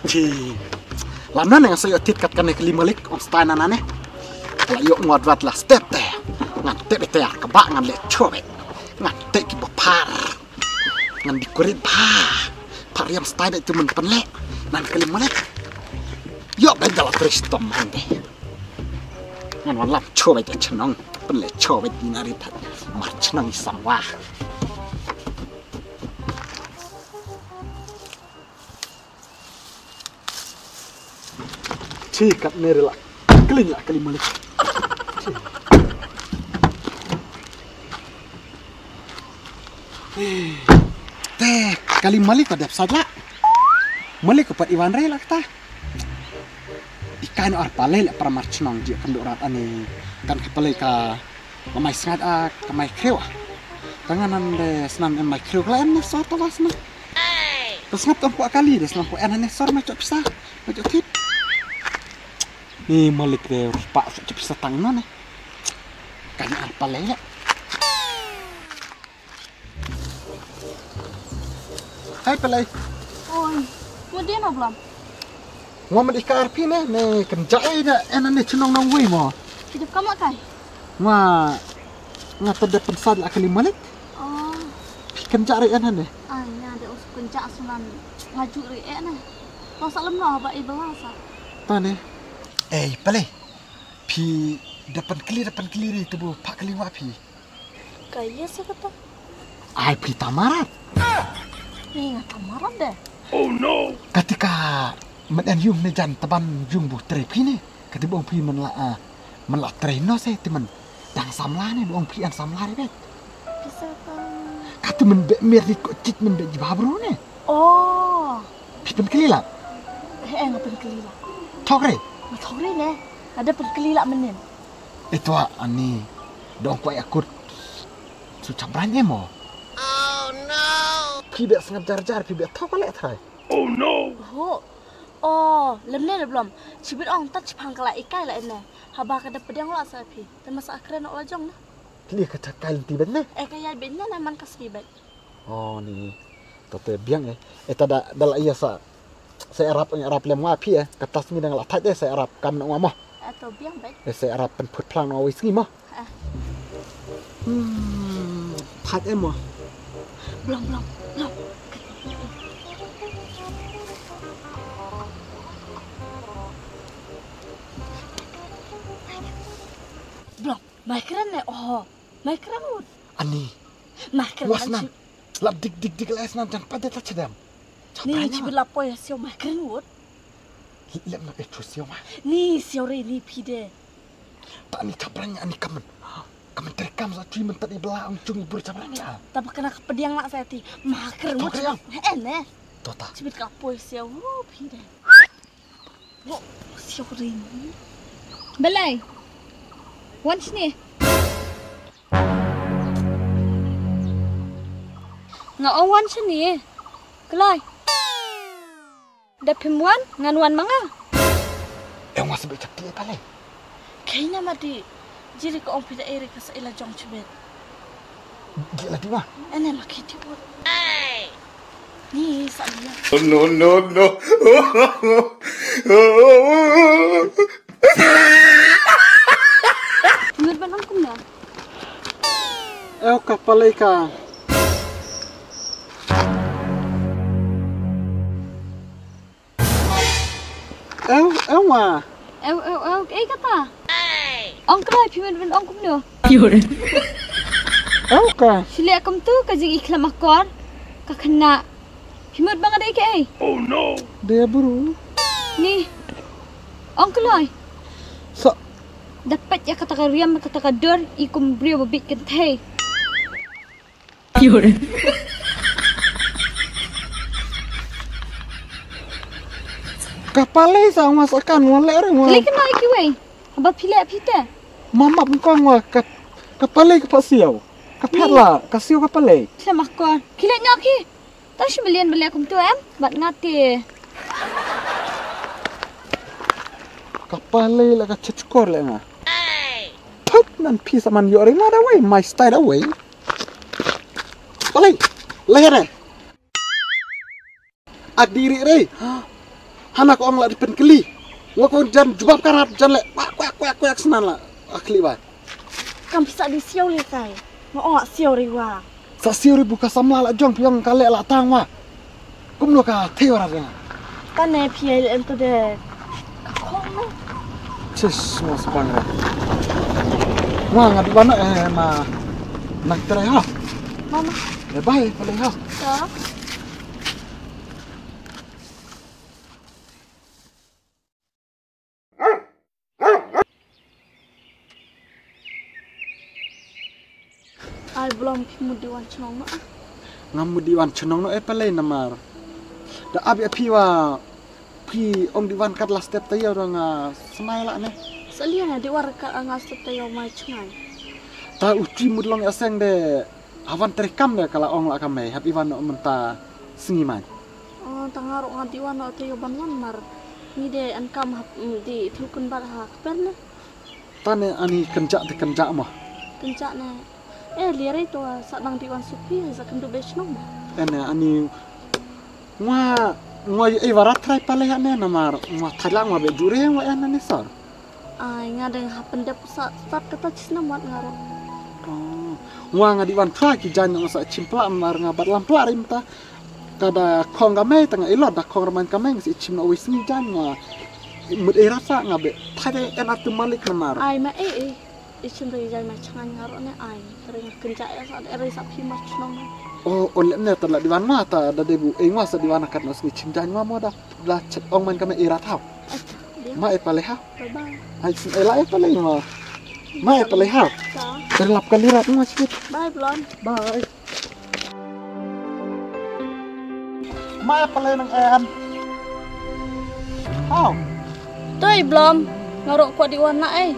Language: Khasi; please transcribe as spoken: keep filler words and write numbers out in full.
Ti. Lam na ne nga sa ïoh tit kat kane ka kali malik ong stai na na ne. La ïoh ngot wat la step te. Ngan tep te ka ba ngan leh chobet. Ngan tep ki ba par. Ngan di kurit ba. Par yam stai be tu men penlek. Nan kali malik. Ïoh be jala tris tom hande. Ngan wan lam chobet ya chnong. Penlek chobet di nari pat. Mar chnong i samwa. Chi kat ne rila. Kali nya kali malik. Te kali malik ka dep sajla. Malik ka pat iwan rila kata. Ikai no ar palei la para mar chnong ji kan dorat ani kan ka palei ka Ka mai sngat a ka mai khrew a. Tanga nan de snan en mai khrew kala en ne sor ta was na. Ta sngat tong ko kali de snan ko en ne sor mai chok pisa. Mai chok tip. Ni malik de rupa chok pisa tang no ne. Kan ar palei le. Hai palei. Oi. Mo dia na blam. Ngwa madi ka arpi ne ne kan jai da en ne chnong nong wei mo. Kita kama kai. Ngwa ngwa ta da pensat la kali malik. Oh. Kan jai en ne. Ai na de us kan jai sunan. Ngaju ri en ne. Lo salam no ba ibla sa. Ta ne. Eh palei. Phi da pen kali da pen kali ri tu bu pak kali wa phi. Ka ïa sa kata. Ai phi tamarat. Ni nga tamarat de. Katika men en yung ne jan taban yung bu trei phi ne. Kati bong phi men la ah, men la trei no se ti men dang samla ne bong phi an samla re bet. Kisa ka. Kati men be mer rit ko chit men be jibabru ne. Oh. Phi pen kali la. He nga pen kali la. Thok re. Nga thok re ne. Ada pen kali la menen. Itwa ani dong kwai akut su chabran emo. Oh no. Phi be sngap jar jar phi be thok le thai. Oh no. Ho. Oh, lemne le blom. Chibit ong tat chipang kala ikai la ene. Haba ka da pediang la sa phi. Te masa akren la jong na. Li ka chakai lenti bet ne. Eh ka ya bet ne man ka ski bet. Oh ni. Tote biang eh. Eta da da la iya sa. Sa erap erap lem nga phi eh. Kata sngi dang la thait eh sa erap kan nga mo. Ato biang bai. Eh sa erap pen phut phlang nga wei sngi mo. Ah. Hmm, thait eh mo. Blom blom blom. Blom, mai kren ne oh. Mai kren wut. Ani. Mai kren. Wasna. Lap dik dik dik la esnan jan padet la chedam. Ni chi bila poi sio mai kren wut. Lem na echo sio ma. Ni sio re ni pide. Ta ni chabrang ani kamen. Kamen terkam sa chui men tadi bela ang chung ibur chabrang ya. Ta bakana ka pediang la sa ti. Mai kren wut. Ene. Tota. Chibit ka poi sio wu pide. Balai. Wan sini. Nga ong wan sini. Kloi. Da phim wan ngan wan ma nga. Eng wa sebe chak ti pale. Kaina madi. Jiri ka ong pida ere ka sa ila jong chibet. Gila di ma. Ene ma kiti wut. Ni sa ila. No no no. Ngut ban ong kumno. Eu ka palei ka. Eu eu ma. Eu eu eu ei kata. Ong kra phi men ben ong kumno. Eu ka. Sile kum tu ka jing ikhlam akor. Ka khna. Phi mut ba nga dei kaei? Oh no. Dei bru. Ni. Ong kloi. Sa. Dapat ïa kata ka riam kata ka dur i kum briew ba bit kynthei. Ka palei sa nga sa kan nga leh re nga. Lei kena iki wei. Haba phi leh phi te. Mama pun kong nga ka ka palei ka pa siau. Ka phet la ka siau ka palei. Sa ma ko. Ki leh nyok ki. Tang shi million bele kum tu em, bat nga te. Ka palei la ka chukor le nga. Thut nan phi sa man yo re nga da wei, my style da wei. Palei, le re. Ak diri re. Hana ka ong la dei pynkylli. Wa ka jan jubab ka rat jan le kwak kwak kwak kwak snan la. Akhli bai. Kam pisa di siau le kai. Nga ong la siau ri wa. Sa siau ri bu ka samla la jong piang ka le la tang wa. Kum lo ka thei wa rat nga. Tane phi ai le em to de. Ka khong no. Sis mas bang re. Wa nga di wan eh ma. Nak terai ha. Mama. Eh bai pale ha. Ya. Ai Blom phi mut di wan chnong noh. Ngam mut di wan chnong noh eh palei namar. Da ap ïa phi wa phi ong di wan kat la step taïew da nga smai lah ne. Sa liang di wan kat nga step taïew mai chngai. Ta u chi mut long ïa seng de. Hawan trei kam de ka la ong la ka mei hap i wan noh mynta sngi mai. Oh, ta nga ruh nga di wan noh te ïoh ban wan mar. Ngi de an kam hap mm, di thukun bat ha kper ne. Tane ani kynjah te kynjah mo. Kynjah ne. Eh, liare to sa nang di wan supi sa kyndu be shnong mo. Ene ani ngwa ngwa yu ei warat trai pale ha ne namar ngwa thai la ngwa be jure ngwa ene ne sor. Ai nga dang ha pyndep sa start kata chisna mat nga ro. Oh. Wa nga di wan try ki jan nga sa chim pla mar nga bat lam pla rim ta. Ka da khong ka mei ta nga ilot da khong raman ka mei nga si chim na wi sngi jan nga. Mut ei rasa nga be. Thai de en atu malik na mar. Ai ma ei ei. I chim ri jan ma changan nga ro ne ai. Ring kynja ya sa ri sa phi ma chnong. Oh, oh lem ne ta la di wan ma ta da de bu ei ngwa sa di wan kat na sngi chim jan ngwa mo da. Da chet ong man ka mei ei rat hau. Ai, dia. Ma ei pale ha. Bye bye. Ai sin ei la ei pale ma. Ma ei pale ha. Ta. Terlap kali rat ma sikit. Bye Blom. Bye. Ma ei pale nang en. Hau. Toi Blom. Ngarok kwa di wan na ei.